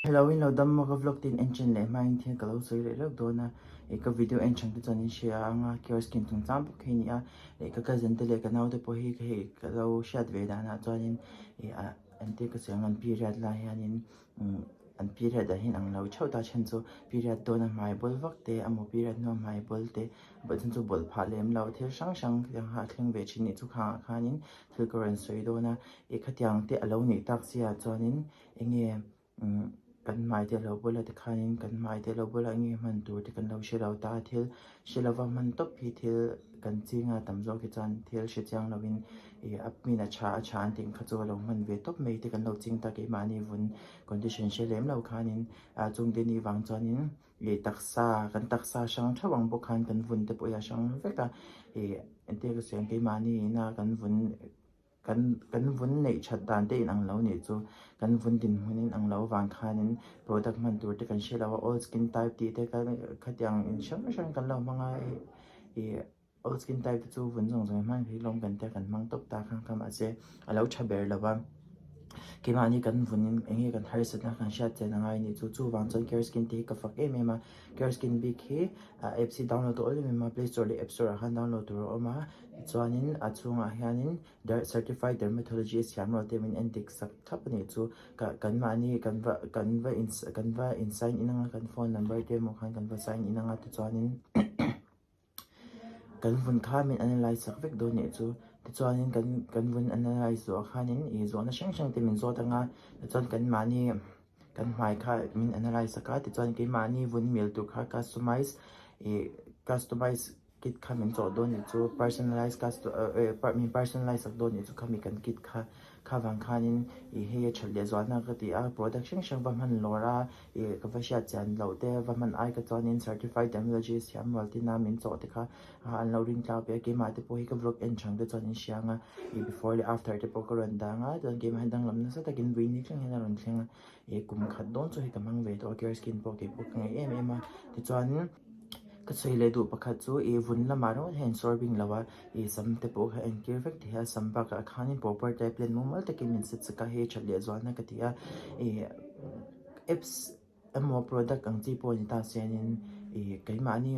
Hello in lo dam maw ka vlog tin en chen leh hma in thil ka lo sawi leh reuh dawn a ih ka video en chhan te chuan in hria ang a kiosk in chungchang bawk hi a ni a ih ka cousin te leh ka nau te pawh hi hei ka lo hriat ve danah chuanin ih ah entir ka sawi ang an period lai hianin umm an period ah hian ang lo theuh ta then chu period dawna hmai bawl vak te emaw period hnua hmai bawl te bawlh chhan chu bawlh phah lem lo thil hrang hrang tiang kha a thleng ve thin nih chu khangah khanin thil ka rawn sawi dawn a ih khatiang te a lo nih tak chiah chuanin enge umm kan hmai te lo bula tikhanin kan hmai te lo bula enge hman tur te kan lo hre lo ta a thil hre lova hman tawp hi thil kan ching a tam zawk hi chuan thil hre chiang lovin ih a hmin a tha a tha an tih kha chu a lo hman ve tawp mai te kan lo ching ta keimahni vun condition hre lem lo khanin ah chungte ni vang chuanin ih taksa kan taksa hrang theuh ang bawk khan kan vun te pawh hi a hrang vek a ih entir ka sawi ang keimahni ina kan vun. Kan kan vun neih that dan te inang lo nih chu kan vun dinhmun inang lo vang khanin product hman tur te kan hre lo a, all skin type tih te kha khatiang in hrang hrang kan lo hmang a ih all skin type te chu vun zawng zawng in hman hi lawm kan tia kan hmang tawp ta kha kha mahse a lo tha ber lo va keimahni kan vun in eng nge kan harsatna kan hriat chian a ngai nih chu chuvang chuan care skin te hi ka fak em em a care skin bik hi apps hi download tur awm em em a play store leh app store ah khan download tur a awm a. Tichuanin a chhungah hianin certified dermatologist thiam rual te min en dik sak thlap a nih chu ka kan mahni kan va kan va in kan va in sign in anga kan phone number te emaw khan kan va sign in anga tichuanin kan vun kha min analyse sak vek dawn nih chu tichuanin kan kan vun analyse zawh khanin ih zawhna hrang hrang te min zawt anga tichuan kan mahni kan hmai kha min analyse sak a tichuan keimahni vun mil tur kha customize ih customize. Kit kha min chawh dawn nih chu personalize min personalize sak dawn nih chu khami kan kit kha kha vang khanin ih hei a that leh zualna ka ti a product hrang hrang va hman lawr a ih ka va hriat chian loh te va hman ai ka chuanin certified dermatologist thiam rual tina min chawh te kha an lo ring tlau ve a keimah te pawh hi ka vlog en chang te chuan in hria ang a ih before leh after te pawh ka rawn dang a chuan keimah hi danglam nasa takin vui ni thleng hian a rawn thleng a ih kum khat dawn chu hei ka hmang ve tawh a care skin pawh keipawh ka ngaih em em a tichuanin. Ka sawi leh duh pakhat chu ih vun lamah ringawt hian sawr bing lo a, ih sam te pawh kha entir vek thei a, sam bakah khanin proper type len mumal takin min set sak a, hei that leh zualna ka ti a, ih apps emaw product ang chi pawh ni ta sianin ih keimahni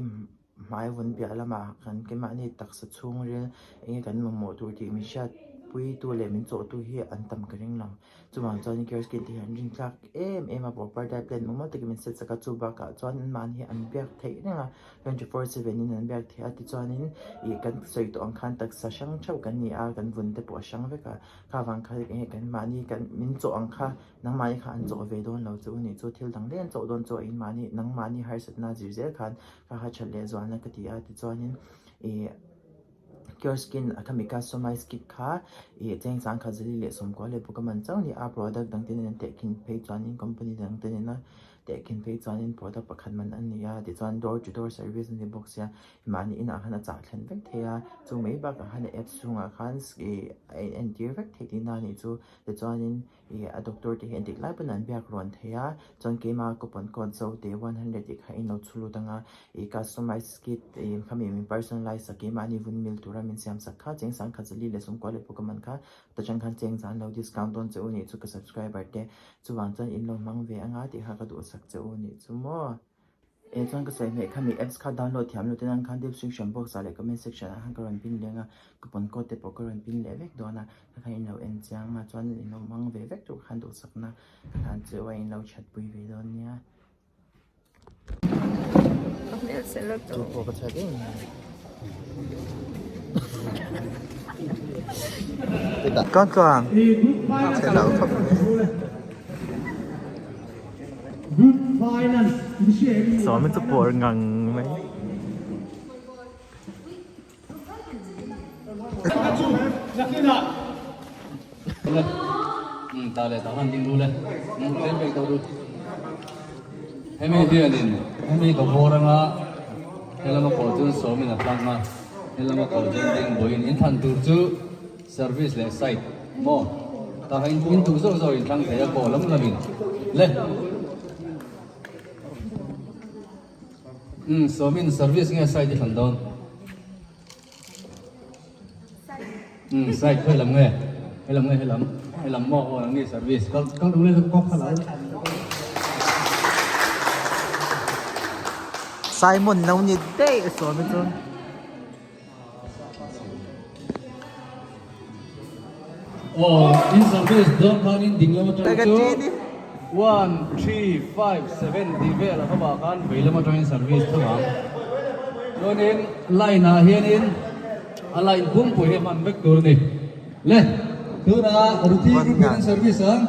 hmai vun piah lamah khan keimahni taksa chhungril enge kan mamawh tur tih min hriat pui tu leh min chawh tu hi an tam ka ring lo. Chuvang chuan care skin te hi an rin tlak em em a proper diet plan mumal takin min set sak a chu bakah chuan an mahni hi an biak theih reng a 24/7 in an biak theih a tichuanin ih kan sawi tawh ang khan taksa hrang theuh kan ni a kan vun te pawh a hrang vek a kha vang khan eng nge kan mahni kan min chawh ang kha nangmahni kha an chawh ve dawn lo chu anih chu thil dang daih an chawh dawn chu a in mahni nangmahni harsatna zir zel khan kha kha that leh zualna ka ti a tichuanin ih. Cure Skin a khami customize kit kha ih cheng sang khat zali leh sawmkua leh bawk a man chauh a ni a product dang te nen an tehkhin phei chuanin company dang te nena tehkhin phei chuanin product pakhat man a ni a tichuan door to door service a ni bawk sia mahni inah khan a chah thlen vek thei a chu mai bakah khan a apps chhungah khan ih a in entir vek thei tihna a nih chu tichuanin Ih a doctor te hi entik lai pawn an biak rawn thei a, chuan keimah coupon code zo te 100 tih kha in lo chhu lut ang a, ih customize kit ih khami min personalize sak keimahni vun mil tura min siam sak kha cheng sang khat zali leh sumkua leh pawh ka man kha ta chang khan cheng zan lo discount dawn che u nih chu ka subscriber te chuvang chuan in lo hmang ve anga tih kha ka duhsak che u nih chu maw. Eh chuan ka sawi hmeh khami apps kha download thiam lo te nan khan description box ah leh comment section ah khan ka rawn pin leng a coupon code te pawh ka rawn pin leh vek dawn a ka khan in lo en chiang a chuan in lo hmang ve vek tur khan duhsakna ka hlan cheu a in lo chat pui ve dawn nia. Ka hmel che la Chu pawh ka chhat em em. Con tluang chhe lo khawp mai. Sawmi chu pawr ngang mai. Hemi hianin hemi ka bawr anga helama kawr chuan sawmin a tlang a helama kawr chuan ding buaiin inthlan tur chu Service leh site maw tah kha in duh zawk zawk in thlang thei a kaw lam lam in le umm sawmin service nge site i thlan dawn umm site khawi lam nge helam nge helam helam maw aw nangni service kal kal duh le kawk kha lo. Simon lo ni daih a sawm hi chu. Aw in service dawn khanin ding lam atang chu one three five seven tih vel a hovah khan vei lam atangin service thung ang. Chuanin line ah hianin a line pumpui hi hman vek tur a ni. Le tunah Ruthi group hian an service ang.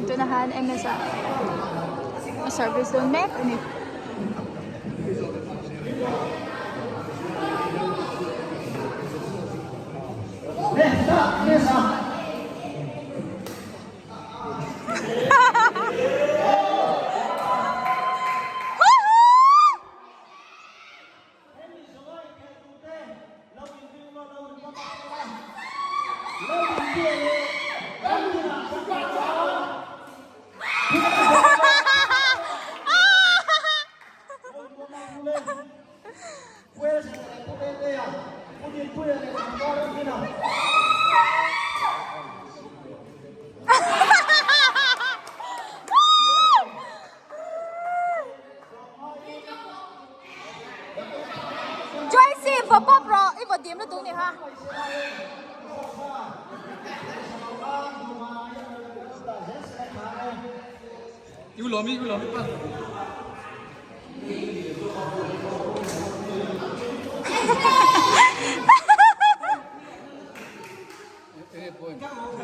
Tunah khan MS ah a service dawn mek a ni. Joyce va pawp rawh i va dim lutuk ni kha.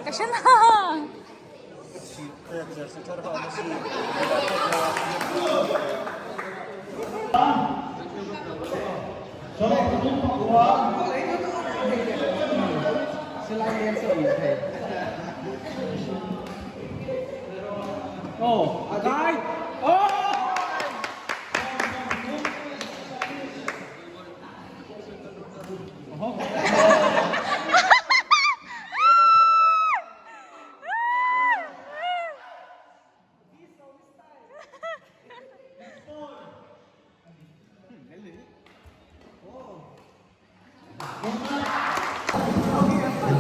Ka hre na.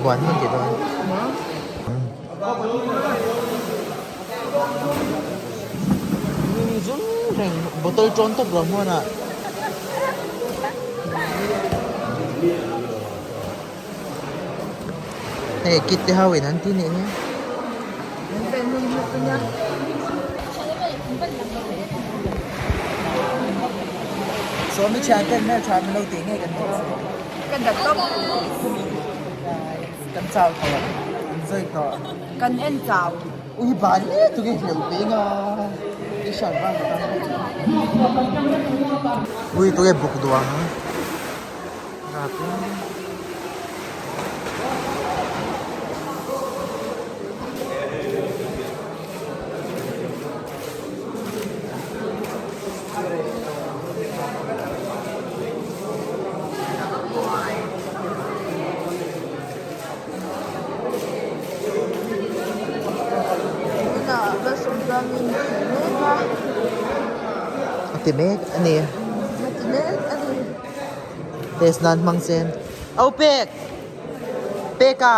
Buan hmun tih dawn. Zum reng bottle ṭawn tawp lo hmuan ah. Hei kit te ho in an ti nih hi. Sawmi thian ten hmeltha min lo tih ngei kan tih si. Kan dat tawp. Kan chau tawh. An zai tawh. Kan en chau. Ui ban hle tu nge hleuh pe nga. T-shirt var ka tan. Ui tu nge buk duang. Tunah Malsawmtluangi. ti mek a ni. La ti mek a ni. Test nan hmang sen. Au pek! Peka!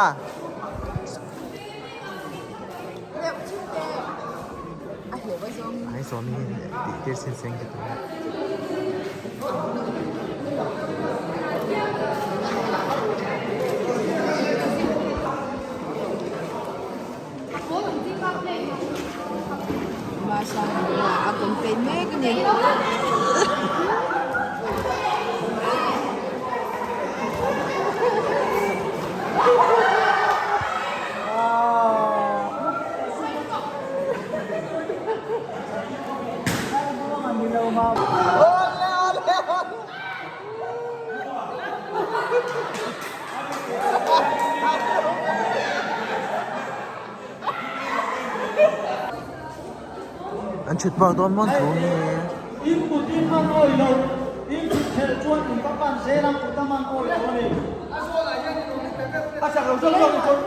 Ai sawmi tih tir sin seng ti tur. A complain mek a ni. An thut bak dawn mawn thu nge. In kut in man awi lo, in thut khelh chuan in va pan zel ang kut a man awi lo a ni. A chak lo zawk zawk in chuan.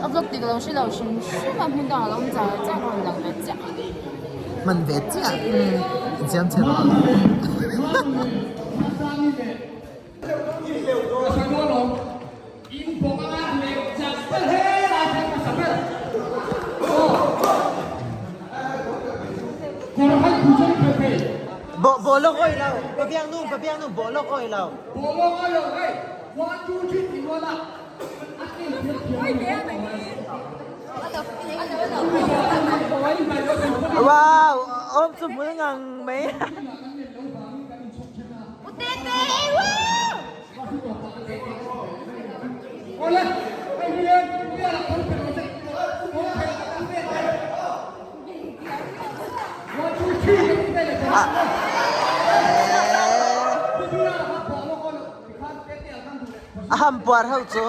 A vlog dik lo hre lo hrim hrim a hmun dangah a lo awm char char a rawn lang ve chiah. Hman ve chiah insiam chhe rawh. Bo bo lawk awi lo papiang nu papiang nu bo lawk awi lo. Wow awm chu hmul ngang mai. A ham puar ho chu.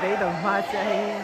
Beidawng hma chiah hei hi.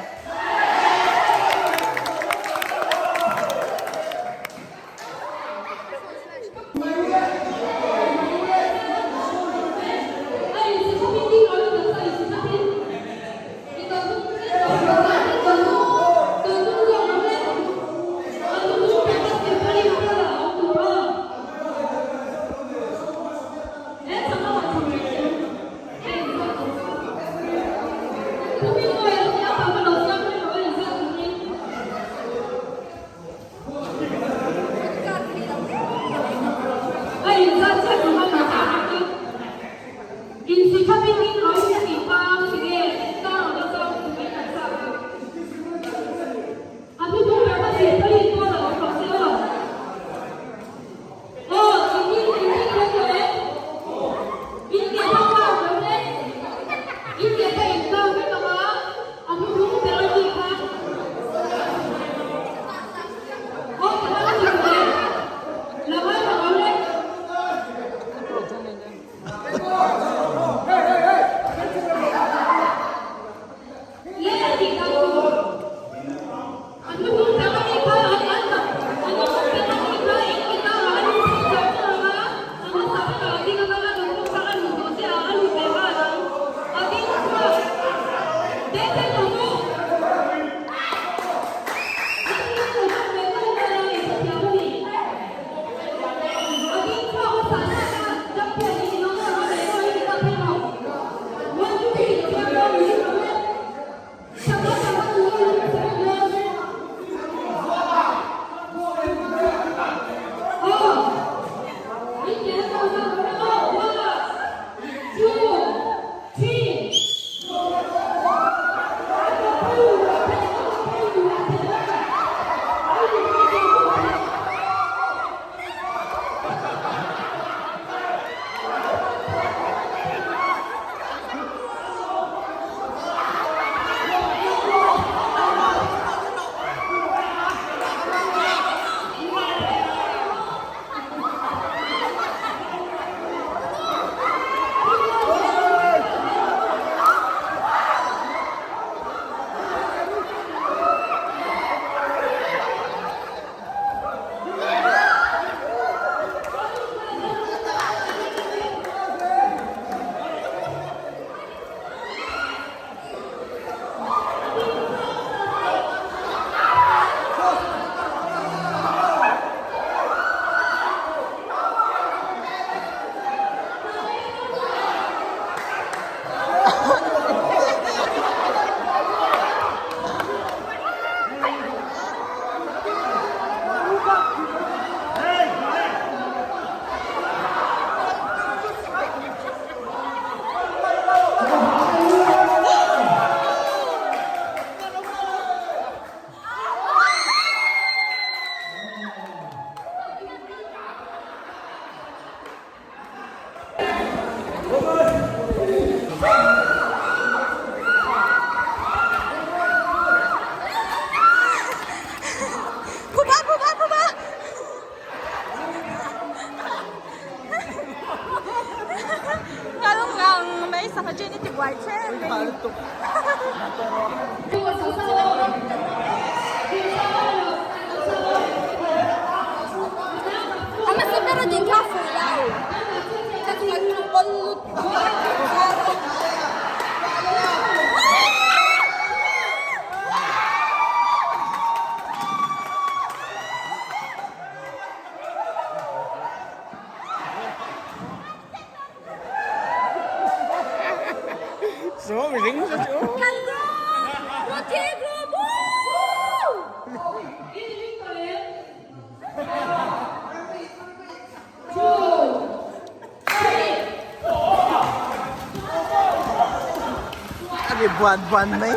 A ri buan buan mai.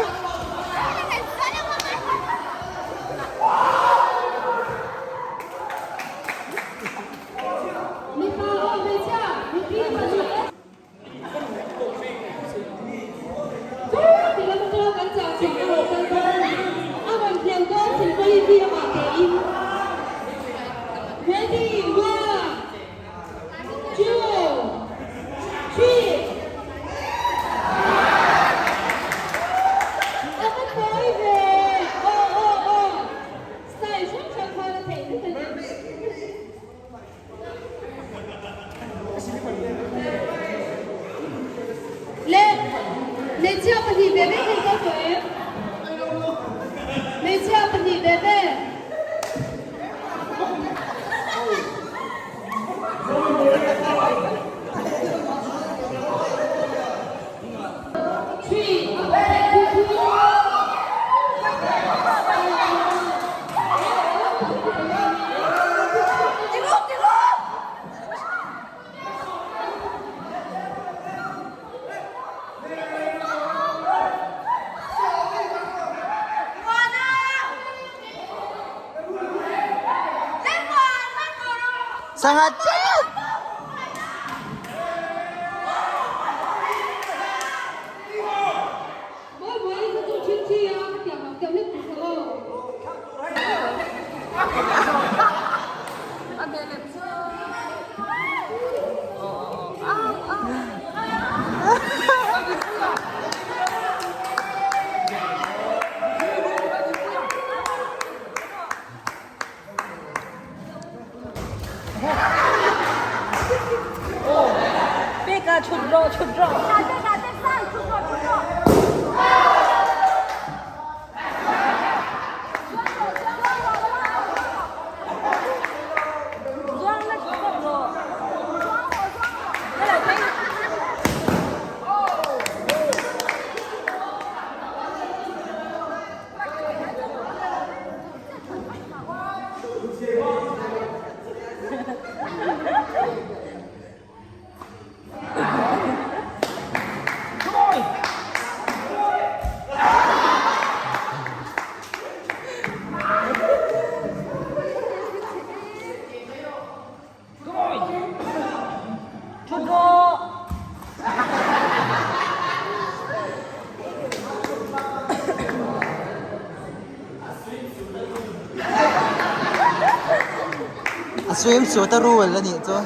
Sangha chiah! A swimsuit a rule a nih chu.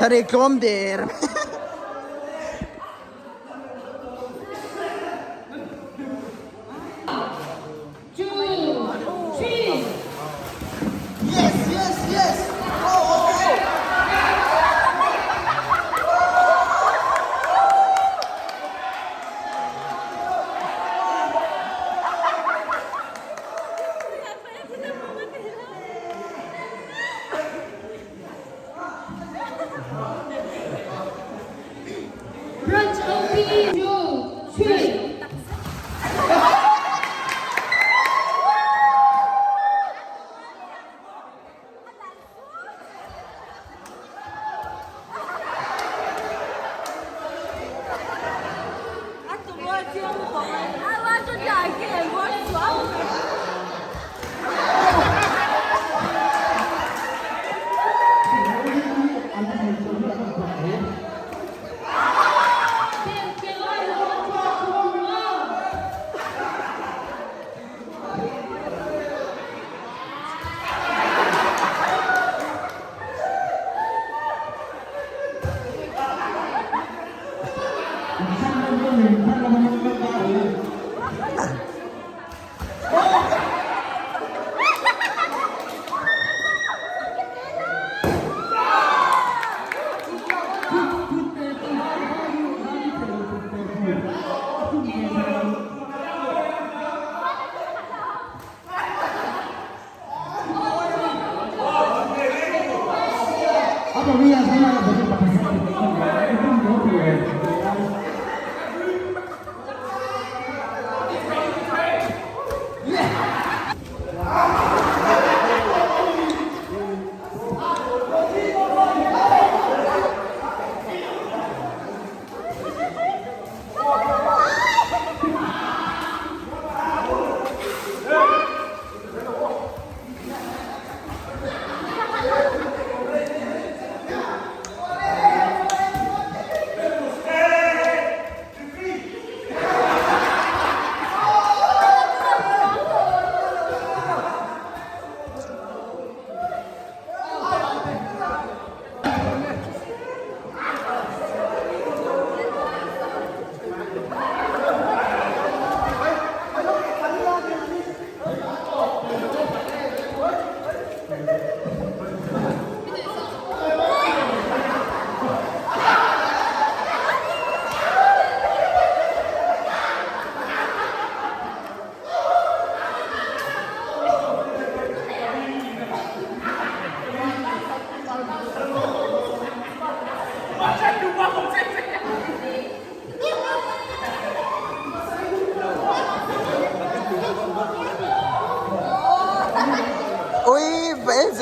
Thari tlawm der. Yes, yes, yes. Go, go, go. Branch OP 2, 3.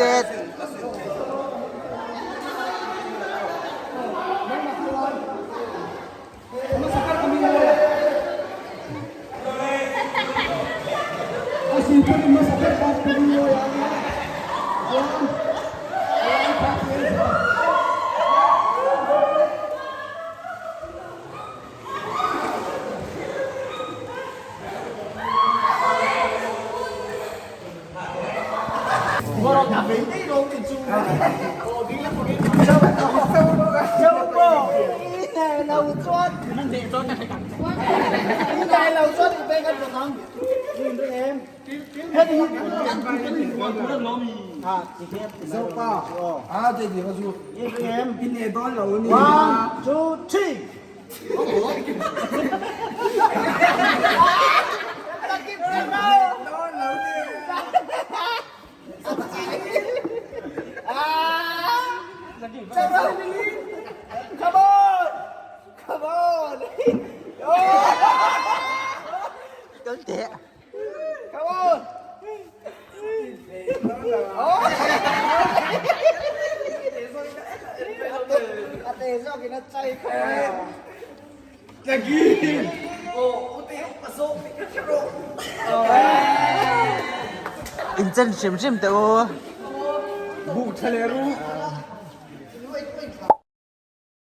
zet. One, two, three. In chen hrim hrim teh u.